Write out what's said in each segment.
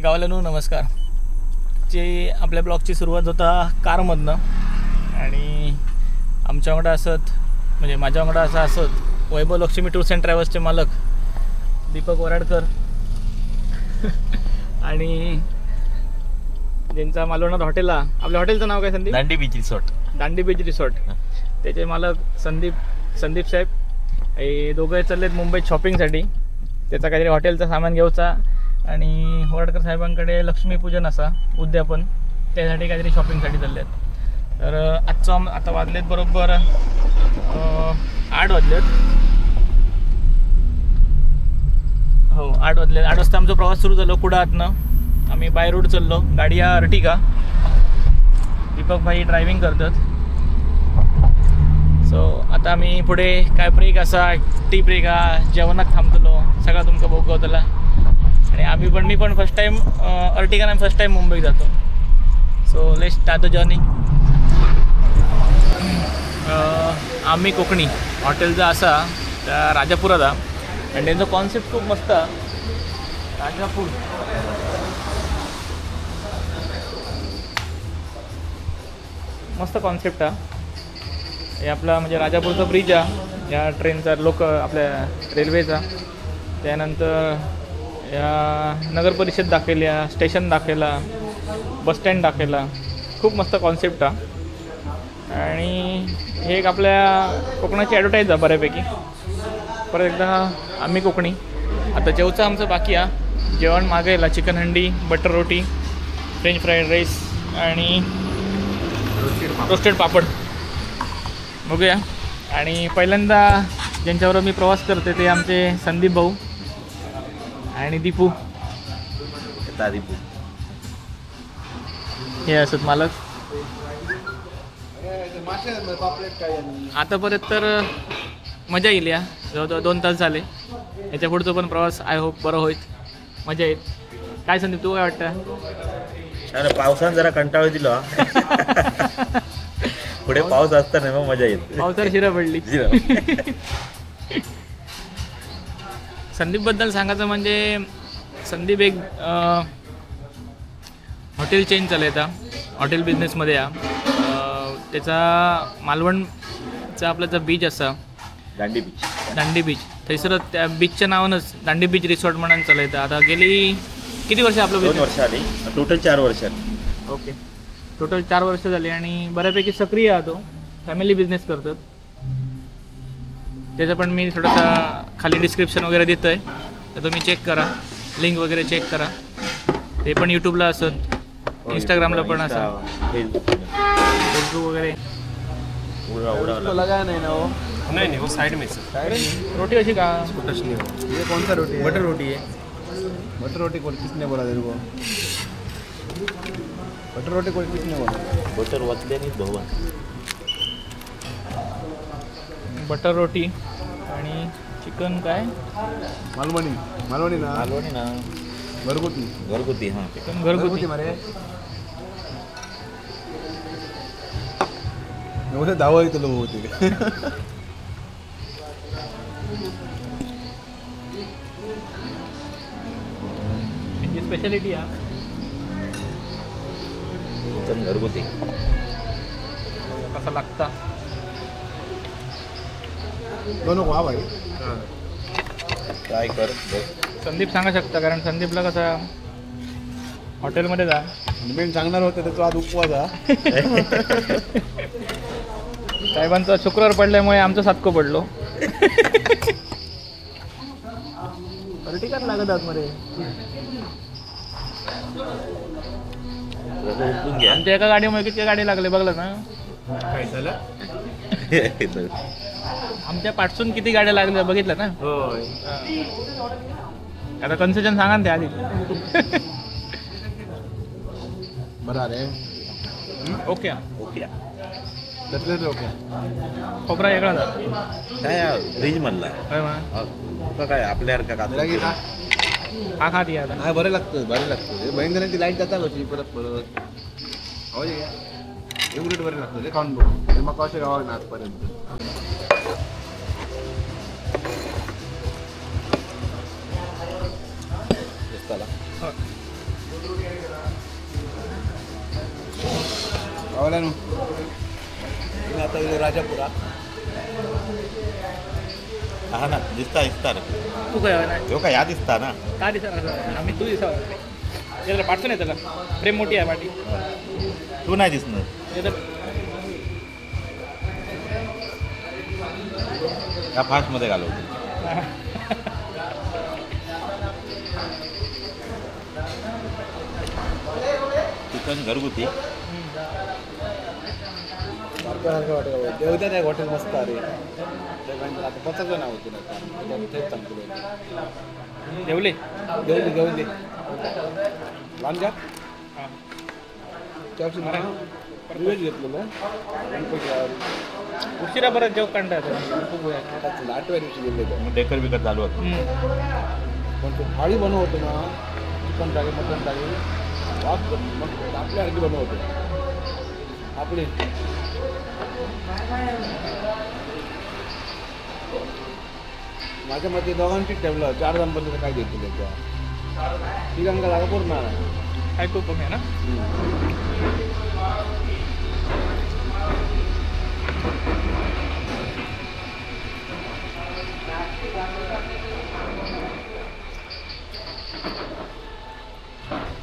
गावाल्यानो नमस्कार. ची आपल्या ब्लॉगची सुरुवात होता कारमधनं आणि आमच्या वांगडा असत म्हणजे माझ्या वांगडा असं असत वैभव लक्ष्मी टूर्स अँड ट्रॅव्हल्सचे मालक दीपक वराडकर आणि ज्यांचा मालवणात हॉटेल आहे. आपल्या हॉटेलचं नाव काय Sandeep? Dandi beach resort. Dandi beach resort त्याचे मालक संदीप संदीप साहेब हे दोघं चाललेत मुंबईत शॉपिंगसाठी. त्याचा काहीतरी हॉटेलचा सामान घ्यायचा आणि वराडकर साहेबांकडे लक्ष्मीपूजन असा उद्यापन, त्यासाठी काहीतरी शॉपिंगसाठी चालले आहेत. तर आजचं आता वाजलेत बरोबर 8 वाजलेत. हो 8 वाजले. 8 वाजता आमचा प्रवास सुरू झालो कुडातनं. आम्ही बाय रोड चाललो. गाडी हा अर्टिगा, दीपक भाई ड्रायव्हिंग करतात. सो आता आम्ही पुढे काय ब्रेक असा टी ब्रेक हा, जेवणाक थांबतलो, सगळा तुमका बघू गावतला. आणि आम्ही पण मी पण फर्स्ट टाईम अर्टिगाने फर्स्ट टाईम मुंबईत जातो. So let's start the journey. आम्ही कोकणी हॉटेल जो असा त्या राजापुरात हा आणि त्यांचा कॉन्सेप्ट खूप मस्त. राजापूर मस्त कॉन्सेप्ट हा. हे आपला म्हणजे राजापूरचा ब्रिज हा, या ट्रेनचा लोक आपल्या रेल्वेचा. त्यानंतर या नगर परिषद दाखवल्या, स्टेशन दाखवला, बसस्टँड दाखवला. खूप मस्त कॉन्सेप्ट हा. आणि हे एक आपल्या कोकणाची ॲडव्हर्टाईज आहे बऱ्यापैकी. परत एकदा आम्ही कोकणी. आता जेवचं आमचं बाकी हा. जेवण मागायला चिकन हंडी, बटर रोटी, फ्रेंच फ्राईड राईस आणि रोस्टेड पापड. बघूया. आणि पहिल्यांदा ज्यांच्याबरोबर मी प्रवास करते ते आमचे संदीप भाऊ आणि दीपू. दीपू हे असत मालक. आतापर्यंत तर मजा येईल या. जवळजवळ 2 तास झाले. याच्या पुढचं पण प्रवास I hope बरं होईल, मजा येईल. काय संदीप तू काय वाटतं? पावसानं जरा कंटाळा दिला. पुढे पाऊस असताना मग मजा येईल. पावसावर शिरा पडली. संदीपबद्दल सांगायचं म्हणजे संदीप एक हॉटेल चेन चालयता, हॉटेल बिझनेसमध्ये या. त्याचा मालवणचा आपला जो बीच असा दांडी बीच, दांडी बीच थंयसर त्या बीचच्या नावानच दांडी बीच रिसॉर्ट म्हणून चालयता. आता गेली किती वर्ष आपलं? 2 वर्ष आली टोटल. 4 वर्ष. ओके, टोटल 4 वर्ष झाली आणि बऱ्यापैकी सक्रिय आहे तो. फॅमिली बिझनेस करतात. त्याचं पण मी थोडासा खाली डिस्क्रिप्शन वगैरे देतो आहे, तर तुम्ही चेक करा, लिंक वगैरे चेक करा. ते पण यूट्यूबला असत, इंस्टाग्रामला पण असत, फेसबुक वगैरे. लगा नहीं ना वो? नहीं नहीं, वो साइड में सर. रोटी अशी का? टच नहीं हो. ये कौन सा रोटी है? बटर रोटी है. बटर रोटी कौन किसने बोला तेरे को? बटर रोटी कौन किसने बोला? बटर वाचले नाही भाऊ. बटर रोटी आणि चिकन काय? मालवणी. मालवणी ना? मालवणी ना, घरगुती. घरगुती. हां, चिकन घरगुती. मरे एवढे धावा येतो होते. त्यांची स्पेशालिटी हा चिकन घरगुती. कसा लागता? दोनों वा भाई काय कर संदीप सांगा शकता, कारण संदीपला कसा हॉटेलमध्ये जा मेन सांगणार होतं त्याचा आज उपवास हा. साहेबांचा शुक्रवार पडल्यामुळे आमचं सातको पडलो. अर्टिकाच लागत आतमध्ये. आमच्या एका गाडीमुळे किती गाडी लागले बघलं ना? काय झालं? आमच्या पाठसून किती गाड्या लागल्या बघितलं ना? होय. आता कन्सेशन सांगा ना ते आधी. बरं अरे ओके ओके त्यातले ओके. खोबरा वेगळा काय फ्रीज मधला काय आपल्यासारखा का हा खाती आता? हा बरं लागतं, बरं लागतं. बहीण ती लाईट जाता कशी परत परत. हो हे उलट बरं लागतं ते खाऊन बघ. मग कशा गावात ना आजपर्यंत. गावला न्हू आता इलो राजापुरा हा ना दिसता दिसता रे तू काय ना ह्यो काय ह्या दिसता ना का दिसता आम्ही तू दिसता पाठचं नाही त्याला फ्रेम मोठी आहे पाठी तू नाही दिसणार या फास्टमध्ये घालवतो. चिकन घरगुती देवत्यात एक हॉटेल मस्त अरे आता पचाचं नाव होतं ना तेच सांगतो. देवले देवली देवली लांजा व्हेज घेतलं ना उशिरा परत जेव कंटाळा खूप वेळ आठव्या दिवशी गेले डेकर बिकर चालू होतं. पण तो थाळी बनवतो ना चिकन थाळी मटन थाळी मग आपल्यासारखी बनवतो आपली. माझ्या मते दोघांची ठेवलं 4 जणांपर्यंत काय देतील त्याच्या तिघांका जागा पुरणार आहे काय खूप कमी आहे ना.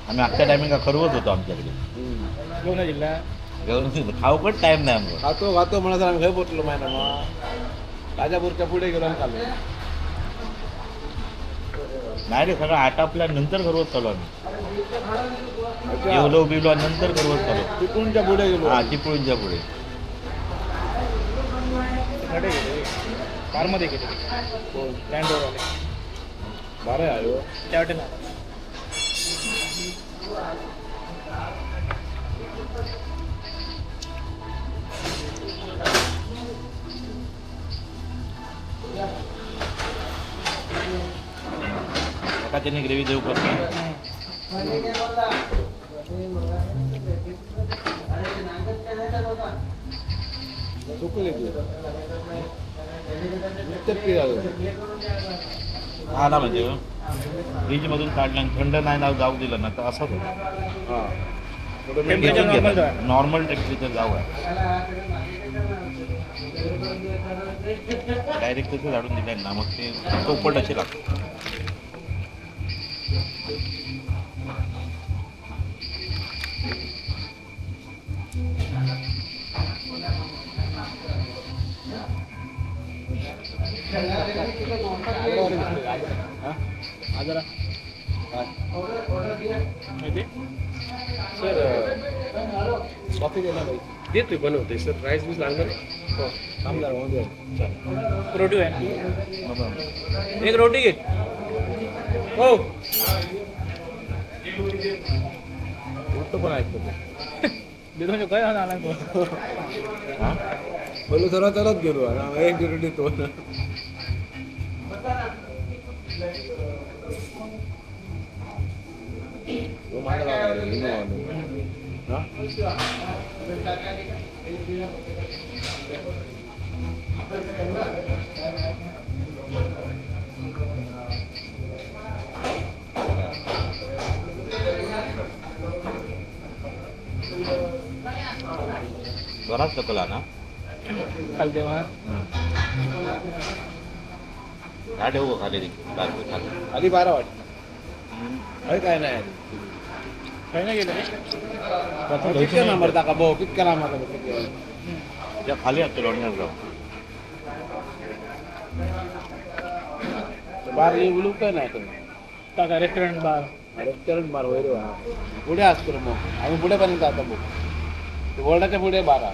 आम्ही आजच्या टायमिंगला खरवत होतो आमच्याकडे घेऊन जिल्हा घेऊन खाऊकट टाईम नाही आमचा. खातो खातो म्हणत आम्ही घरी पोचलो माहिती मग राजापूरच्या पुढे गेलो आणि खाल्लो. नाही रे सगळं आटापल्यानंतर घरवत चालू आम्ही जेवलो बिवलो नंतर घरवत चालू चिपळूणच्या पुढे गेलो. हा चिपळूणच्या पुढे कारमध्ये गेले लँड रोवरवाले बरं आहे त्या हॉटेलला. एका त्याने ग्रेव्ही देऊ का? चुकले हा ना म्हणजे फ्रीजमधून काढलं आणि थंड नाही ना जाऊ दिलं ना तर असंच होतं. नॉर्मल टेम्परेचर जाऊ आहे डायरेक्ट तसं झाडून दिलं ना मग ते चौपट असे लागतात. आजरा सर कॉफी दे ना भाई. देतोय बनवतोय सर. राईस बीस लागणार आहे? हो थांबणार होऊन जाईल. रोटी आहे एक रोटी घे. हो रोटो पण ऐकतो देतो काय आला बोलू सर्व चलत गेलो एक रोटी तो बराच सकला ना खालते मग काय ठेवू खाली खाली 12 वाटतं. अरे काय नाही काय नाही गेलं कितक्या नंबर टाका भाऊ कितक्या लांब त्या खाली असतो लोणीवर बार उलू काय नाही तुम्ही टाका रेस्टॉरंट बार. रेस्टॉरंट बार वैर पुढे असतो मग आम्ही पुढेपर्यंत आता बघ ते बोर्डाच्या पुढे 12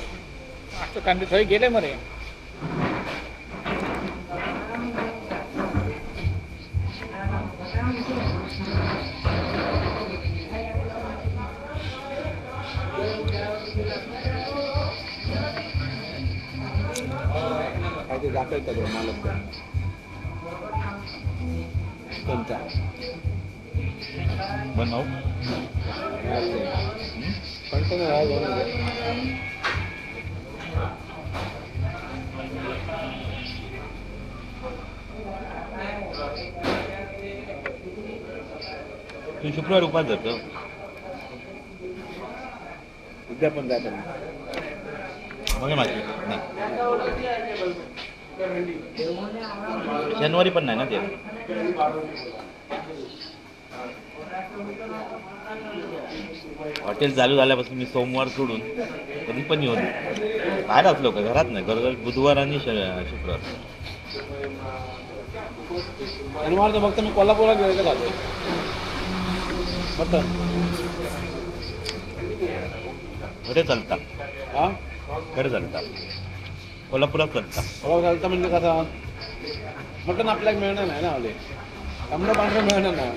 असं कांदे थंय गेले मरे. काय ते दाखवतात मालक कोणता बनव कंटेनर आहे बनवून. तू शुक्रवार उपास धरतो? उद्या पण जाय पण मग माझी नाही, शनिवारी पण नाही ना ते. हॉटेल चालू झाल्यापासून मी सोमवार सोडून कधी पण येऊन बाहेर असलो का घरात नाही, घरोघर बुधवार आणि शुक्रवार. शनिवार तर फक्त मी कोल्हापूरला गेलो का खातो मटन. खरे चालता. हा खरं चालता, कोल्हापुरात चालता. कोल्हापूर चालता म्हणजे कसा मटन आपल्याला मिळणार नाही ना, हले तांबडं पांढरं मिळणार नाही.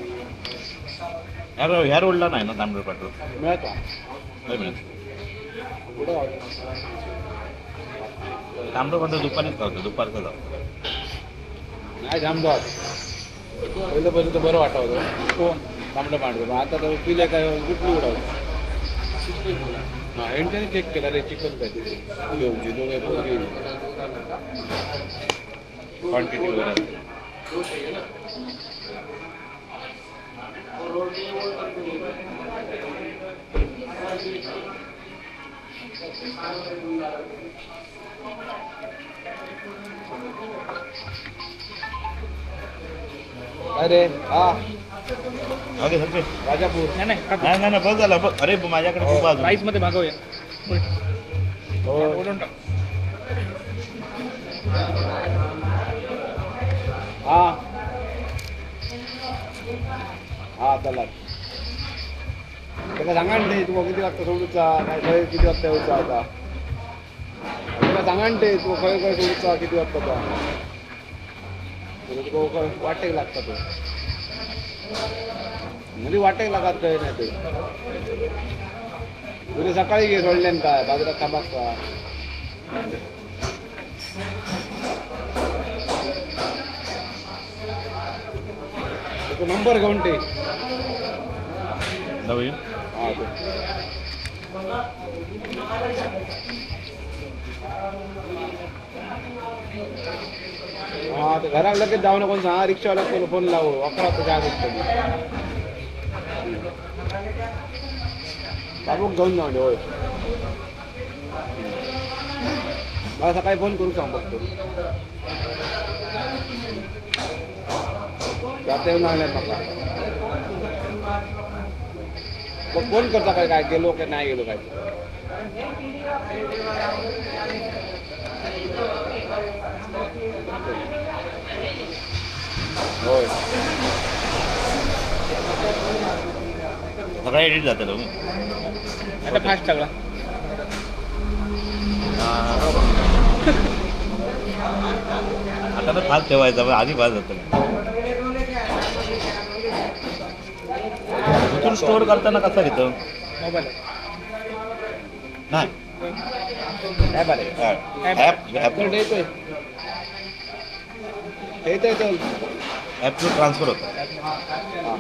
ह्या रोडला नाही ना तांबडं पांढरं मिळता नाही मिळत. कुठं तांबडं पांढरं दुपारीच खावतो, दुपारचं जाऊ नाही जाम जात. पहिलं पहिलं तर बरं वाटावं कोण तांबडं पांढरं, आता तर पिले काय कुठली उडावं. हां यांच्याने चेक केला रे चिकन काय ते घेऊन दोघे पोरगी क्वांटिटी वगैरे असते. अरे हा ओके सगळे राजापूर. नाही नाही नाही नाही नाही, बस झालं बस. अरे माझ्याकडे खूप अजून. राईस मध्ये भागवूया. हो बोलून टाक. हा हा चला त्याला सांगा ना ते तुका किती वाजता सोडूचा काय खंय किती वाजता येऊचा आता. त्याला सांगा ना ते तुका खंय खंय सोडूचा किती वाजता तुका तुका वाटेक लागता तो म्हणजे वाटेक लागत काय नाही ते. उद्या सकाळी घे सोडल्यान काय बाजारात थांबाक का. तुका नंबर घेऊन ते जाऊया. हा तो हा तर घरात लगेच जाऊ नको सांग, रिक्षावाला फोन लावू 11 वाजता चहा भेटतली. बाबूक घेऊन जाऊ होय. मला सकाळी फोन करू सांग बघतो. जाता येऊन लागले म्हाका मग फोन करता काय काय गेलो काय नाही गेलो काय. होय सगळा एडिट जातं आता फास्ट सगळा. आता तर फास्ट ठेवायचा पण आधी फास्ट जातं. इथून स्टोअर करताना कसा घेतो मोबाईल नाही काय बरे ॲप ॲप तर येतोय येतोय चल ॲप थ्रू ट्रान्सफर होतं. हा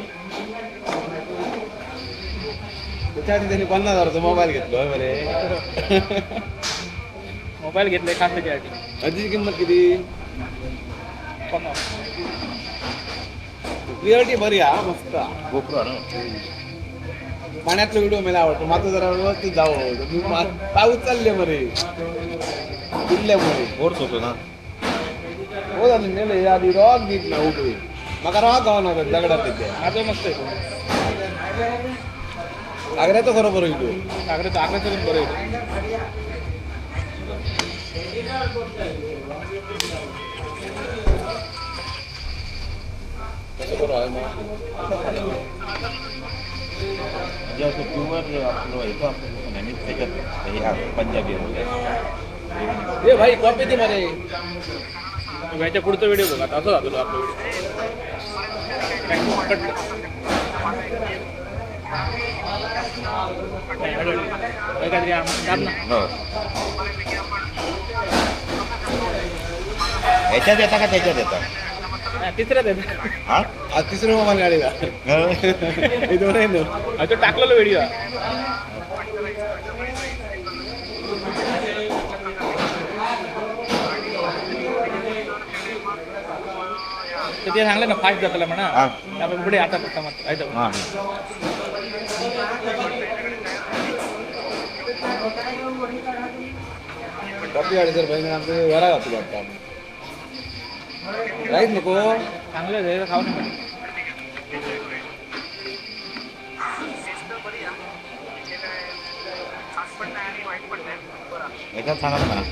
त्याच्या आधी त्यांनी 50,000चा मोबाईल घेतलो होय बरे. मोबाईल घेतले खास त्याच्यासाठी. आधीची किंमत किती? क्लिअरिटी बरी हा मस्त. गोप्रो ना पाण्यातला व्हिडिओ मला आवडतो. माझं जरा व्यवस्थित जावं मी पाऊस चालले मरे किल्ल्यामुळे फोर्स होतो ना. हो झालं नेलं आधी रॉक बीक ना उभे म्हाका रॉक गावणार दगडात तिथे. माझं मस्त आहे. आग्र्याचं खरं बरं व्हिडिओ. आग्र्याचं आग्र्याचं पण बरं येतो. कसं बरं आहे मग म्हणजे असं प्युअर आपलं येतो आपलं नाही त्याच्यात हे पंजाबी वगैरे. ए भाई कॉपी दे मरे. ह्याच्या पुढचा व्हिडिओ बघा आता असं झालं आपलं व्हिडिओ. कट कर. काहीतरी दाब ना. हो ह्याच्यात येता का त्याच्यात येता? नाही, तिसऱ्यात येतं. हा आज तिसरं मोबाईल गाडीला हे दोन आहे ना. तो टाकलेला व्हिडिओ. तर ते सांगलं ना फास्ट जातला म्हणा हा. आपण पुढे आता फक्त मात्र हां. कॉफी गाडी जर बहिणी आमचं घरा घातली वाटतं आम्ही. राईस नको चांगलं आहे खाऊ नका. एकाच सांगा ना.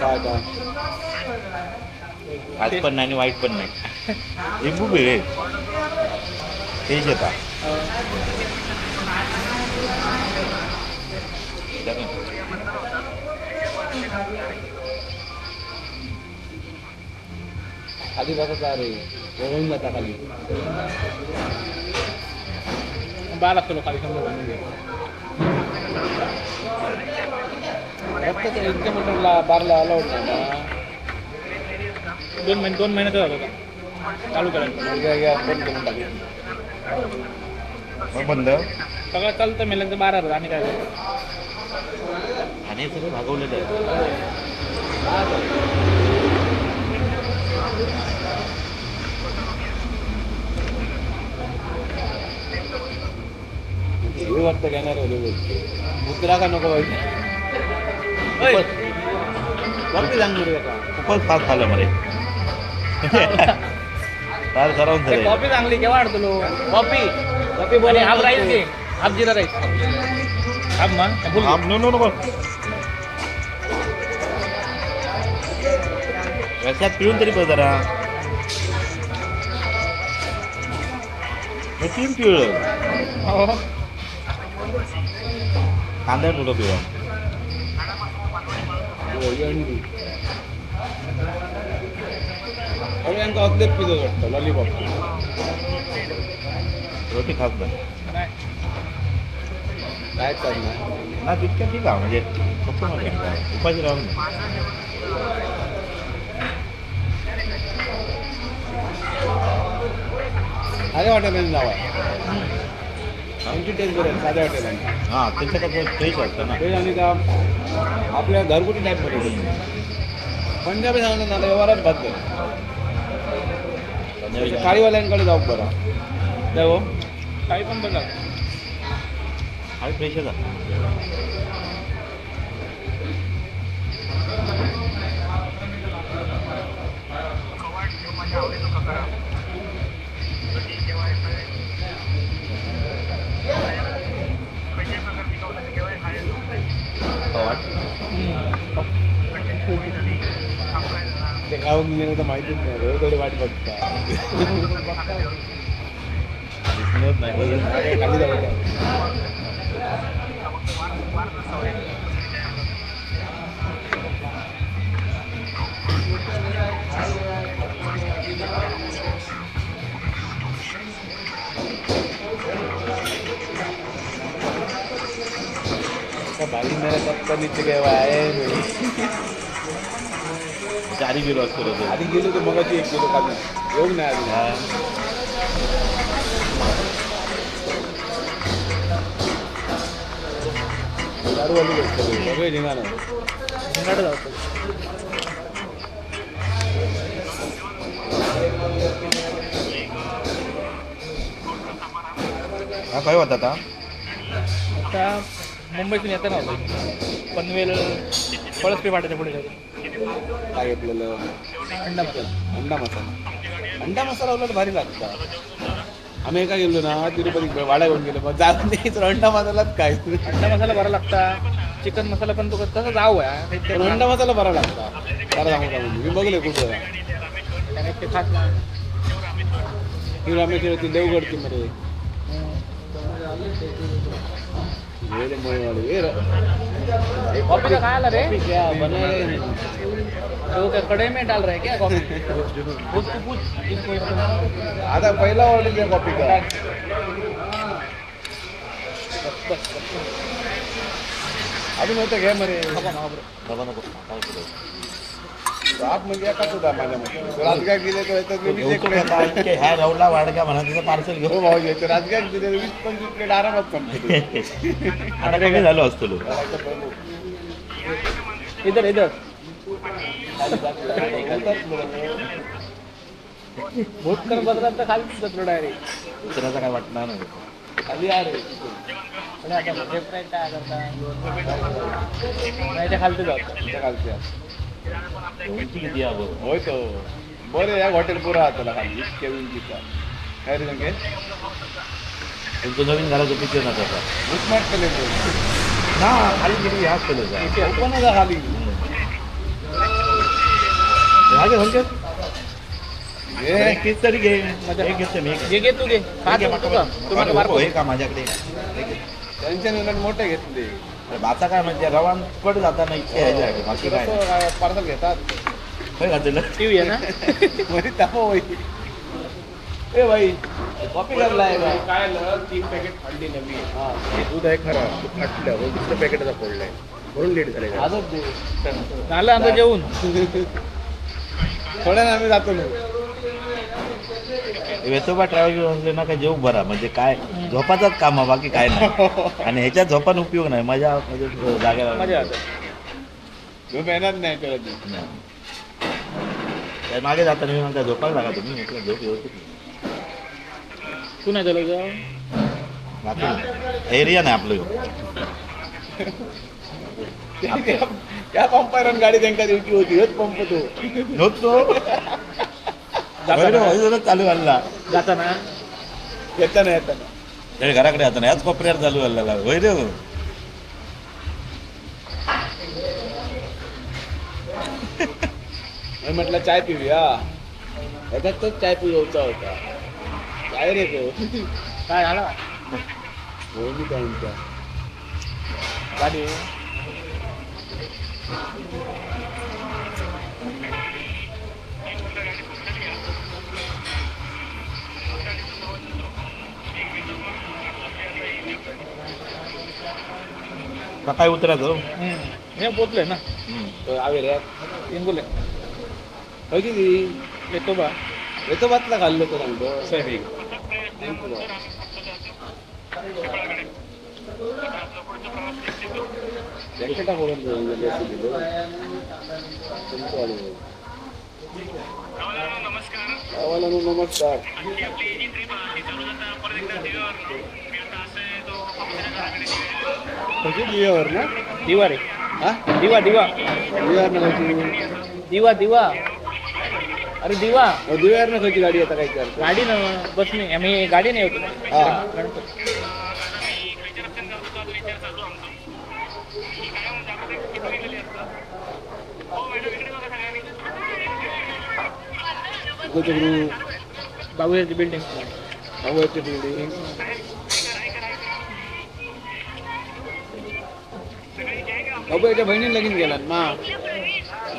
काय काय आज पण नाही आणि वाईट पण नाही. लिंबू पिळे तेच येतात. खाली बसायचा रे होऊन जाता खाली बा लागतो खाली समजा. इतक्या मोठं बारला अलाउड नाही ना. 2 महिन्याचा झाला होता चालू करायला. बंद करून टाकली. बंद सगळं चालतं मेल्यानंतर 12 आणि काय आणि सगळं भागवलेलं आहे. हे वाटतं घेणार मुद्रा का नको पाहिजे. कॉफी सांगू का खूपच फास्ट झालं मध्ये. फार खराब झालं. कॉफी चांगली केव्हा आणतो कॉफी कॉफी बोले हाफ राईस घे हाफ जिरा राईस हाफ मा हाफ नो नो नो रश्यात पिळून तरी बघ जरा. तीन पिळलं कांदा थोडं पिळा. पिझ्झा वाटतं लॉलीपॉप रोटी खात नाही काय करणार ना तितक्या ठीक आहे म्हणजे फक्त उपाशी राहून नाही. साध्या हॉटेलांनी जावा आमची टेस्ट बरं आहे साध्या हॉटेलांनी. हां त्यांच्याकडे फ्रेश असतं ना. फ्रेश आणि का आपल्या घरगुती टाईपमध्ये पंजाबी सांगतात ना व्यवहारात भात थाळीवाल्यांकडे जाऊ बरं. हो थाळी पण बघा थाळी फ्रेशच आहे. ते खाऊन गेलं तर माहितीच नाही रोजकडे वाट बघता. नाही खाली जाऊ. भाई मेरा कब का नीचे गया आहे. 4 किलो असतो. आधी गेलो तर मगाची 1 किलो खाली येऊ नाही अजून. दारूवाली भेटतो सगळे धिंगाणं धिंगाणं जातो. हा काय होता आता आता मुंबईतून येताना होतं पनवेल पळसपी फाट्याच्या पुढे काय घेतलेलं अंडा मसाला. अंडा मसाला अंडा मसाला उलट भारी लागता. आम्ही एका गेलो ना तिरुपती वाडा घेऊन गेलो मग जाऊन नाही तर अंडा मसालाच काय अंडा मसाला बरा लागता. चिकन मसाला पण तो तसा जाऊ आहे पण अंडा मसाला बरा लागता. बरा सांगू सांगू मी बघले कुठं ते खास ही रामेश्वर ती देवगडची मध्ये कॉफी का खायला रे तो क्या कढ़ाई में डाल रहा है क्या कॉफी? उसको पूछ. आता पहिला ऑर्डर द्या कॉफी का. अजून होतं घ्या मरे. नको आप म्हणजे एकाच होता माझ्या मते. राजगाग दिले तर 20 प्लेट ह्या रवला वाडका म्हणा तिथं पार्सल घेऊ. भाऊ घ्यायचं राजगाग दिले 20-25 प्लेट आरामात संपते. आता कमी झालो असतो. इधर इधर भूत कर बदलात तर खाली जातो डायरेक्ट. दुसऱ्याचा काय वाटणार नाही. खाली अरे पण आता लेफ्ट राईट काय करता नाही, त्या खालती जातो. त्या खालती उंची किती आहे बघ. होय तो बरं या हॉटेल पुरा त्याला खाली इतक्या उंचीचा. काय रे संकेत? तुमचं नवीन घराचं पिक्चर ना तसा स्मार्ट केले ना खाली किती ह्याच केलं. ओपन आहे खाली. मागे संकेत हे किती तरी घे, एक घेतो मी. घे घे तू घे. खा तू तू का तू मला बारको. हे का माझ्याकडे त्यांच्या उलट मोठे घेतले. बाचा काय म्हणजे रवान कट जाताना इतके ह्याच्याकडे बाकी काय पार्सल घेतात. खंय घातलं टीव्ही आहे ना बरी तापो भाई. ए भाई कॉपी करला आहे का? काय आलं, 3 पॅकेट फाडली नवी. हे दूध आहे खरं, ते फाटलं म्हणून दुसरं पॅकेट आता फोडलंय म्हणून लेट झाले. आजच दे. झालं आमचं जेवण. थोड्या आम्ही जातो ना. वेतोबा ट्रॅव्हल असले ना काय जेव बरा म्हणजे काय झोपाचाच काम आहे बाकी काय नाही. आणि ह्याच्यात झोपान उपयोग नाही. मजा म्हणजे जागेला मजा येते. झोप येणार नाही करत. नाही मागे जाताना मी म्हणता झोपायला लागा तुम्ही, म्हटलं झोप व्यवस्थित. तू नाही झालं का? बाकी एरिया नाही आपलं. त्या पंपावर गाडी त्यांका दिवची होती. हेच पंप तो नव्हतो चालू घालला जाताना येताना येताना घराकडे जाताना याच कोपऱ्यावर चालू घालला. होय रे मी म्हटलं चाय पिऊया. ह्याच्यात तोच चाय पिऊचा होता. काय रे तो काय झाला? हो मी त्यांच्या गाडी सकाळी उतरायचं. हे पोचलोय ना आवे रे इंगोले. होय किती येतो बा वेतोबातला खाल्लो तो सांगतो. साहेब जॅकेटा फोडून दिलो तुमचं. नमस्कार. दिव्यावर ना? दिवा रे. हा दिवा दिवा दिव्यावर ना खायची. दिवा दिवा अरे दिवा दिव्यावर ना खायची गाडी. आता काय करतो गाडी ना बस नाही आम्ही गाडी नाही होतो. गणपती बाबूची बिल्डिंग. बाबूची बिल्डिंग. बाबू याच्या बहिणीने लगीन गेला मा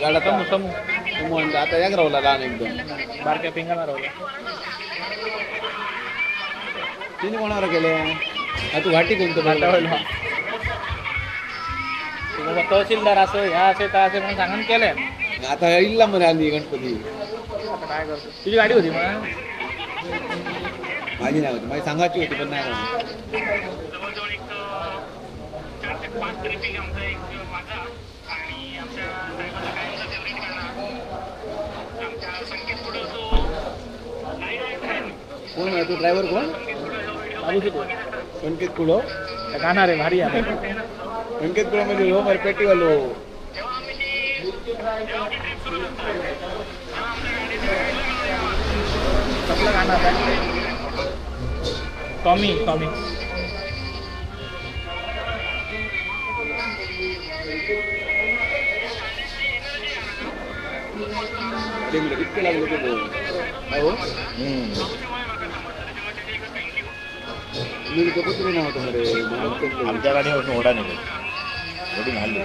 गाडा समू समू समू. आता याक रावला लहान एकदम बारक्या पिंगाला रावला. तिने कोणावर केले? तू घाटी कोणतं घाटावला तहसीलदार असं ह्या असे त्या असे म्हणून सांगून केलंय. आता येईल म्हणे आली गणपती. आता काय करतो? तुझी गाडी होती मग? माझी नाही होती, माझी सांगायची होती पण नाही. कोण आहे तो ड्रायव्हर? कोण? संकेत कुडो गाणार आहे भारी आहे. संकेत कुडो म्हणजे हो मारे पेटीवालो. कसलं गाणं आहे? Tommy Tommy. कितके लागले ते हो. आमच्या गाडीवर ओढा नाही ओढून हल्ली.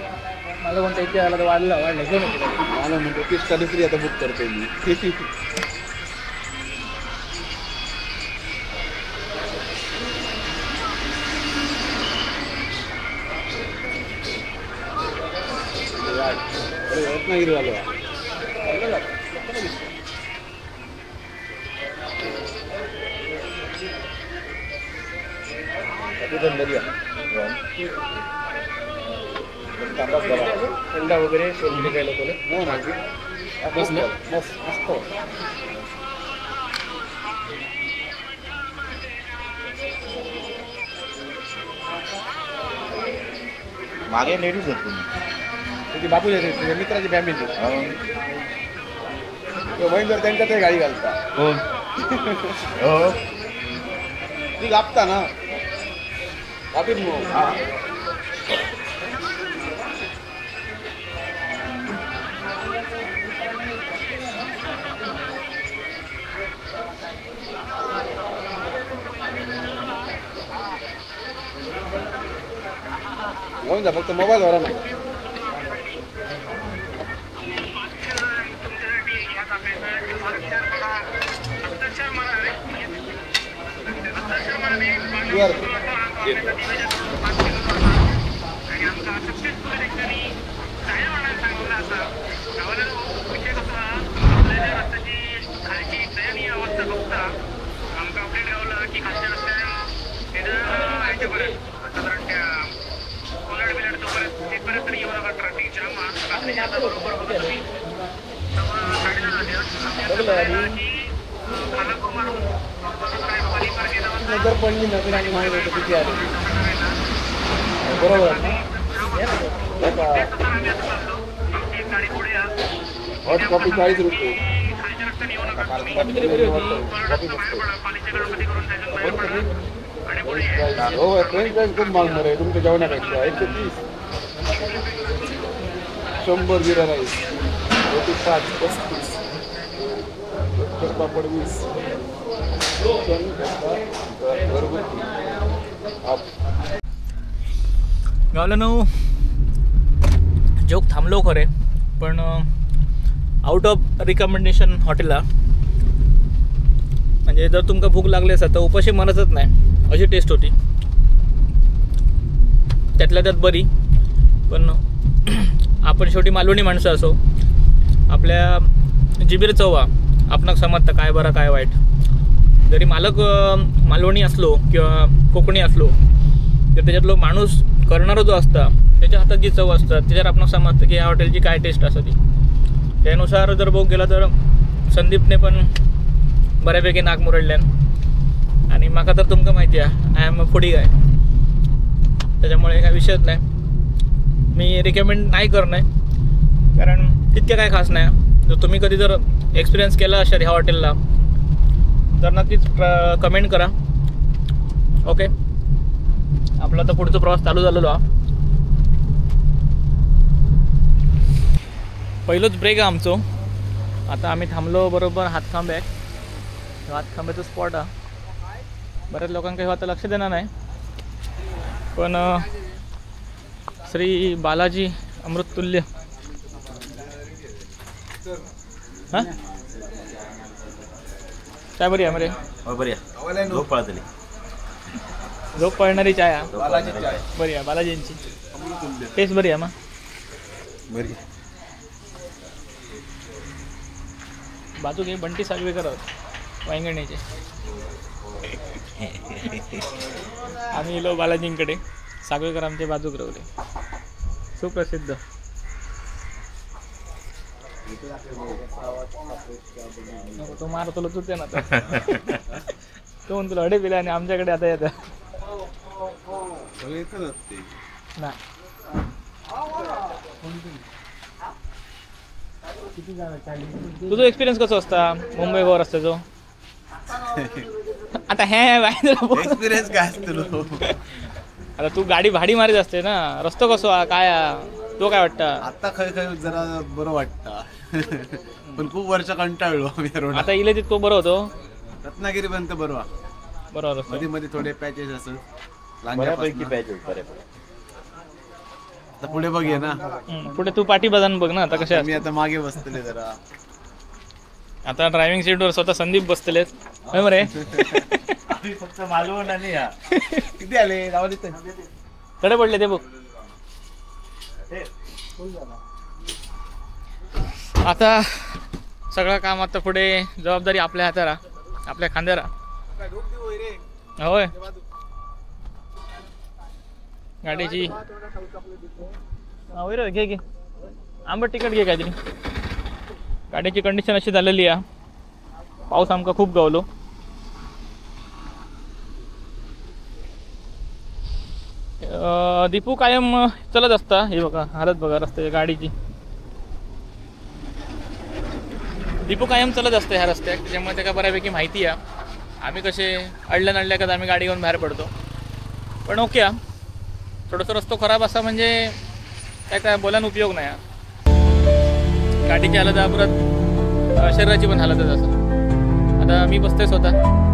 मला कोणता इथे आला तर वाढलं वाढलं घेऊन येते. मला म्हणतो तीस दुसरी आता बुक करतोय मी. रत्नागिरी आलो. थंडा वगैरे शोधले काय लोकांना. हो ना बस ना मस्त मस्त. मागे लेडीज आहेत तुम्ही. त्याची बापूज आहे, त्याच्या मित्राची फॅमिली. महेंद्र त्यांच्यातही गाडी घालता. हो हो ती कापता ना कापीत मग. हा घेऊन जा फक्त मोबाईल वर ना. नजर पडली ना तरी माहित होतं किती आले. बरोबर ना. हॉट कॉफी 40 रुपये. कॉफी मस्त. हो फ्रेंच फ्राईज खूप महाग मरे तुमच्या जेवणापेक्षा. 130. 100 जिरा राईस. रोटी 5 35. पापड 20. घरगुती. गावला जोक थांबलो खरे, पण आउट ऑफ रिकमेंडेशन हॉटेला. म्हणजे जर तुमका भूक लागली असेल तर उपाशी मरतच नाही अशी टेस्ट होती. त्यातल्या त्यात बरी. पण आपण शेवटी मालवणी माणसं असो, आपल्या जिबीर चवा आपणाक समजतं काय बरं काय वाईट. जरी मालक मालवणी असलो किंवा कोकणी असलो तर त्याच्यातलो माणूस करणारा जो असता त्याच्या हातात जी चव असतात त्याच्यावर आपण समजतं की ह्या हॉटेलची काय टेस्ट असते ती. त्यानुसार जर बघ गेला तर संदीपने पण बऱ्यापैकी नाक मुरडल्यान. आणि माका तर तुमका माहिती आहे I am a foodie guy, त्याच्यामुळे काय विषयच नाही. मी रिकमेंड नाही करणार कारण तितकं काय खास नाही. जर तुम्ही कधी जर एक्सपिरियन्स केला असेल ह्या हॉटेलला तर नक्कीच कमेंट करा. ओके, आपला तर पुढचा प्रवास चालू झालेलो हा. पहिलोच ब्रेक आहे आमचो. आता आम्ही थांबलो बरोबर हातखांब्याक. हातखांब्याचा स्पॉट हा बऱ्याच लोकांका हे आता लक्ष देणार नाही, पण श्री बालाजी अमृततुल्य हां चाय बरी आहे मरे. बरी आहे. झोप पळतली. झोप पळणारी चाय हा बरी आहे. बालाजींची टेस्ट बरी आहे मा. बरी. बाजू घे बंटी सागवेकर आहोत वांगणीचे. आम्ही इलो बालाजींकडे, सागवेकर आमचे बाजूक रावले. सुप्रसिद्ध. तो मार तुला तुझे ना तो म्हणून तुला अडे पिला आणि आमच्याकडे आता येतं नाही. तुझा एक्सपिरियन्स कसो असता मुंबई गोवा रस्त्याचो? आता हे एक्सपिरियन्स काय असतो? आता तू गाडी भाडी मारीत असते ना, रस्तो कसो काय तो काय वाटतं? आता खय खय जरा बरं वाटतं, पण खूप वर्ष कंटाळलो आम्ही. आता इले तितको बरं होतो रत्नागिरी पर्यंत बरोबर बरोबर. मध्ये मध्ये थोडे पॅचेस असत बऱ्यापैकी पॅचेस बऱ्यापैकी. आता पुढे बघूया ना, पुढे तू पाठी बजान बघ ना आता कशा. मी आता मागे बसतले जरा. आता ड्रायव्हिंग सीटवर स्वतः संदीप बसतलेच मरे. फक्त मालवण आणि किती आले कडे पडले ते बघ. आता सगळं काम आता पुढे जबाबदारी आपल्या हाताला, आपल्या खांद्याला. होय गाडीची होय रे, घे घे आंबट तिकट घे काहीतरी. गाडीची कंडिशन अशी झालेली आहे, पाऊस आमका खूप गावलो. दीपू कायम चलत असता. हे बघा हालत बघा रस्त्याच्या गाडीची. दीपू कायम चलत असते ह्या रस्त्याक, त्याच्यामुळे त्याका बऱ्यापैकी माहिती आहे. आम्ही कसे अडल्या नडल्या का आम्ही गाडी घेऊन बाहेर पडतो, पण ओके हा. थोडंसं रस्तो खराब असा म्हणजे काय काय बोलायला उपयोग नाही. गाडीची हालत परत शरीराची पण हालतच असं. आता मी बसतोय स्वतः.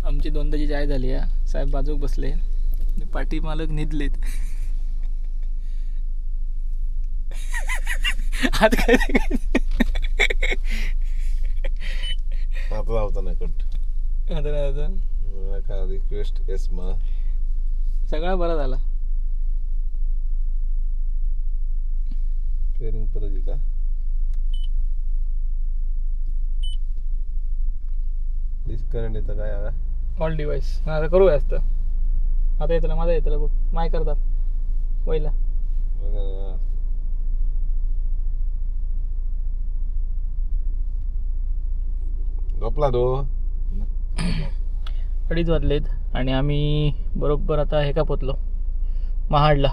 आमची दोनदाची चाय झाली आहे. साहेब बाजूक बसले, पाठी मालक निदलेत. हात काय आता नाही कट आता रिक्वेस्ट एस मा सगळा बरा झाला. पेरिंग परत येता डिस्कनेक्ट येतं काय आता ऑल डिवाइस आता करूया असतं. आता येतला माझा येतला बघ माय करतात वयला. झोपला तो. 2:30 वाजलेत आणि आम्ही बरोबर आता हे का पोचलो महाडला.